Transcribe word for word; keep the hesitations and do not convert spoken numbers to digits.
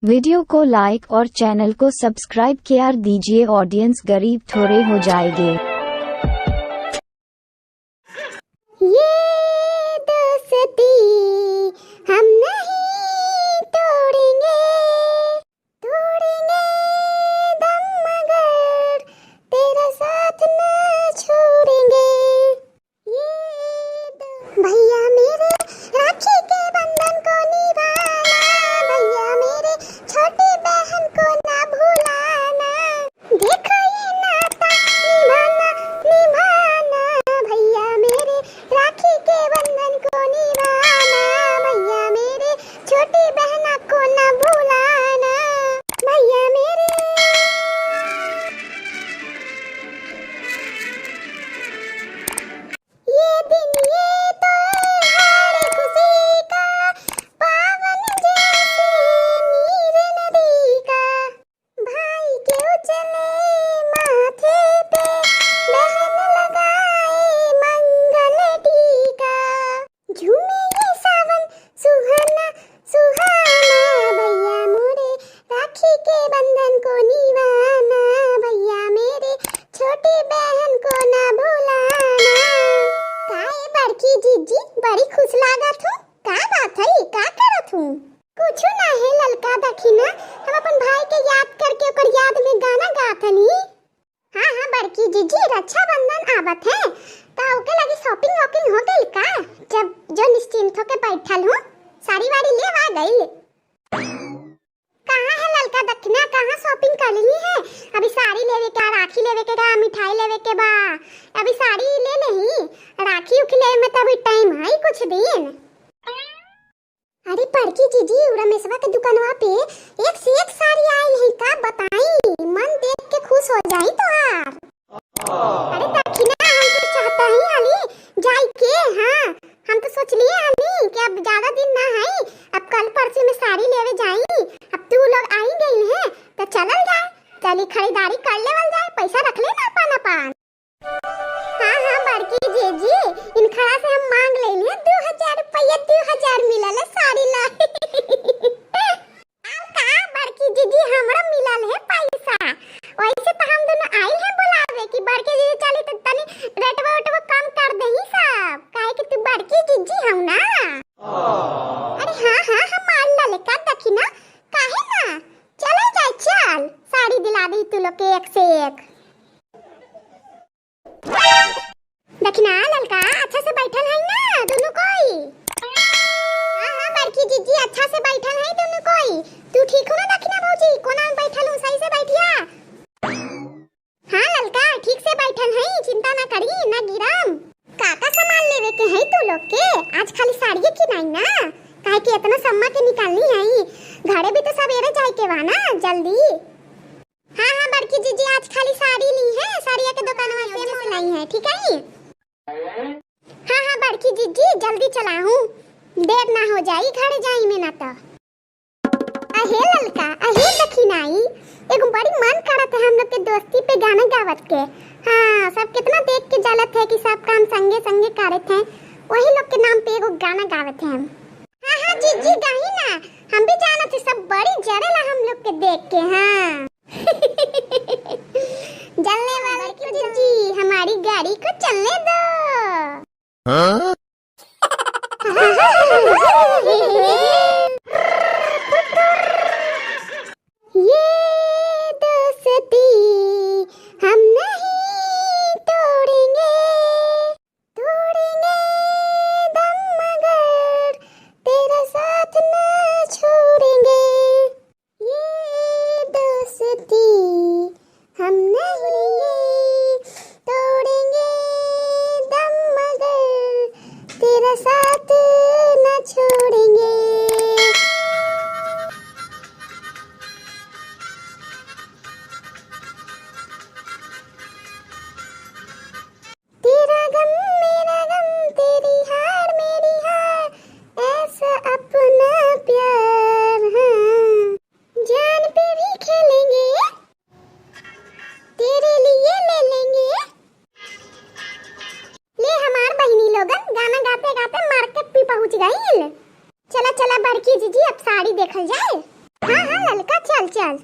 वीडियो को लाइक और चैनल को सब्सक्राइब कर दीजिए, ऑडियंस गरीब थोड़े हो जाएंगे। ये दोस्ती हम नहीं तोड़ेंगे, तोड़ेंगे दम मगर तेरा साथ ना छोड़ेंगे। ये दो भैया मेरे राखी के बंधन को निभाना, भैया मेरे छोटी बहन को ना भुलाना। देखो ये नाता निभाना, निभाना, भैया मेरे राखी के बंधन को निभाना, भैया मेरे छोटी बहना को ना भुलाना, भैया मेरे। ये दिन ये त्योहार खुशी का, पावन जैसे नीर नदी का। भाई के उजले माथे पे बहन लगाए मंगल टीका। झूमे ये सावन सुहाना सुहाना, भैया मोरे राखी के बंधन को निभाना, भैया मेरे छोटी बहन को ना भुलाना। काहे बड़की जीजी बड़ी खुश लागत हो? का बात है? का करत हूँ? कुछु ना है ललका दखिना, हम अपन भाई के याद करके ओकर याद में गाना गात हनी। हाँ, हाँ, बड़की जीजी, रक्षाबंधन आवत है, त ओके लगी shopping वॉपिंग हो गइल का? जब जो निश्चिंत होके बैठल हूँ, साड़ी वाड़ी ले आ गइल। कहाँ है ललका दखिना, कहाँ shopping कर ली है? अभी साड़ी लेवे के, राखी लेवे के बा, मिठाई लेवे के बा, अभी साड़ी ले लेही, राखी उखी लेवे में त अभी time है कुछ दिन। अरे बड़की जीजी, उ रमेशवा के दुकानवा पे एक से एक साड़ी आइल है, का बताई, मन देख के खुश हो जाई तोहार। अरे दखिना, हम तो चाहता ही आली जाई के, हाँ, हम तो सोच लिए हनी कि अब ज्यादा दिन ना है, अब कल परसों में साड़ी लेवे जाई, अब तू लोग आई गई है तो चलल जाए, चली खरीदारी कर लेवल जाए, पैसा रख लेना अपन अपन। हाँ, हाँ, बड़की जीजी, इनखरा से हम मांग लेनी है दो हजार रुपया, दो हजार मिलल है साड़ी ला। अब का बड़की जीजी, हमरो मिलल है पैसा, वैसे तो हम दोनों आइल है बुलावे कि बड़की जीजी चली तो तनी रेटवा वेटवा कम कर देही सब, काहे कि तू बड़की जीजी हऊ ना। अरे हाँ, हाँ, हमार ललका दखिना, काहे ना, चलल जाए, चल, साड़ी दिला दी तू लोग के एक से एक। दखिना ललका, अच्छा से बैठल है ना दोनों कोई? हाँ, हाँ, बड़की जीजी, अच्छा से बैठल है दोनों कोई। तू ठीक हो ना दखिना भौजी? कोना में बैठल हूँ, सही से बैठिया। हाँ ललका, ठीक से बैठल है, चिंता ना करी, ना गिरम। का का सामान लेवे के है तू लोग के? आज खाली साड़िए की नहीं ना, काहे कि इतना सम्मा के निकालनी है, घरे भी तो सवेरे जाए के बा ना, जल्दी। हाँ, हाँ, बड़की जीजी, आज खाली साड़ी ली है, साड़िया के दुकानवा से मोल लाई है, ठीक है? हाँ, हाँ, बड़की जीजी, जल्दी चलाहूँ, देर ना हो जाई, घर जाई में ना तो। अहे ललका, अहे दखिनाई, एगो बड़ी मन करत है हम लोग के दोस्ती पे गाना गावत के। हाँ, सब कितना देख के जलत है कि सब काम संगे संगे करत हैं, वही लोग के नाम पे एगो गाना गावत है हम। हाँ, हाँ, जीजी, गाई ना, हम भी जानत है, सब बड़ी जरेला हम लोग के देख के। हाँ। जलने वाली को जल्दी हमारी गाड़ी को चलने दो। हाँ? ये दोस्ती हम नहीं तोड़ेंगे, तोड़ेंगे दम मगर तेरा साथ ना छोड़ेंगे। ये दोस्ती चल, चल।